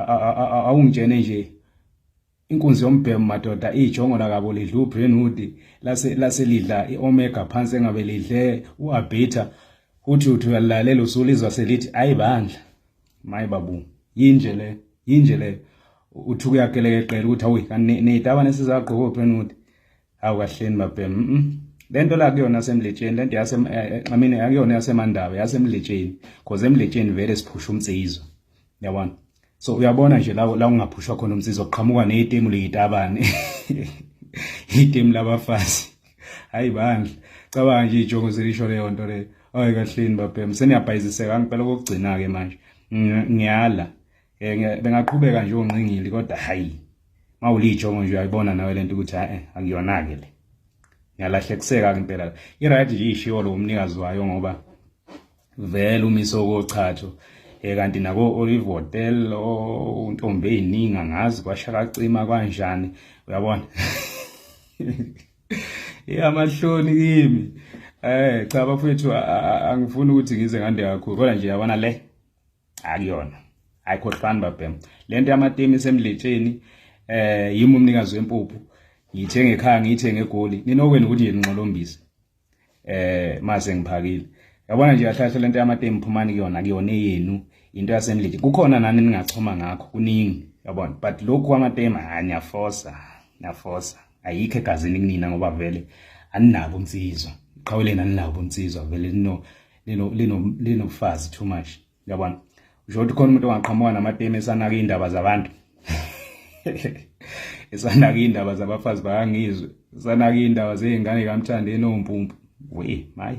Awungitshene nje inkunzi yombhemu madoda, ijongo lakabo lidla uBrentwood, lase laselidla iOmega phansi engabe lidle uAbita. Uthi uyalalela, usulizwa selithi ayi bandla, mayi babu, yinje le, yinje le. Uthi kuyagelekeqela ukuthi awu, kanti nezitabane sizagqoka uBrentwood. Hawu, kahleni babhemu. Lento la kuyona semletsheni, lento yase I mean akuyona yaseMandaba, yasemletsheni, because emletsheni vele siphusha umnsizwa, yabona. So uyabona nje la ungaphushwa khona umnsizwa, kuqhamuka nezitemu lezitabane, itemu labafazi. Hayi bandla, cabanga nje ijongo selisho leyo nto leyo. Hayi kahleni babhemu, seniyabhayiziseka ngempela kokugcina ke manje. Ngiyala, bengaqhubeka nje onqingili, kodwa hayi, mawulijongo nje uyayibona nawe lento ukuthi hayi, akuyona ke le, ngiyalahlekiseka ke impela. I-right nje ishiwo lo umnikazi wayo, ngoba vele umiso kochatho, kanti nako Olive Hotel untombi eziningi, angazi kwashakacima kanjani, uyabona. Iyamahloni kimi. Cha bafethu, angifuni ukuthi ngize ngande kakhulu, kodwa nje yabona le akuyona. Ayikhohlwani babhemu lento yamatemi semletsheni. Yimi umnikazi wempuphu, ngiyithenga ekhaya, ngiyithenga eGoli. Ninokweni ukuthi nje ninqolombise mase ngiphakile, yabona nje. Kahle kahle lento yamatemi, phumani kuyona, kuyona eyenu into yasemletsheni. Kukhona nani ningachoma ngakho kuningi, yabona, but lokhu kwamatemi, hayi, niyafosa, niyafosa, ayikho egazini kunina, ngoba vele aninabo insizwa iqhaweleni, aninabo insizwa vele, lino lino lino linobufazi too much, yabona. Usho ukuthi khona umuntu ongaqhamuka namatemi esanaka iy'ndaba zabantu, esanaka iy'ndaba zabafazi bakangizwe, esanaka iy'ndaba zey'ngane kamthande enompumpu. We mayi.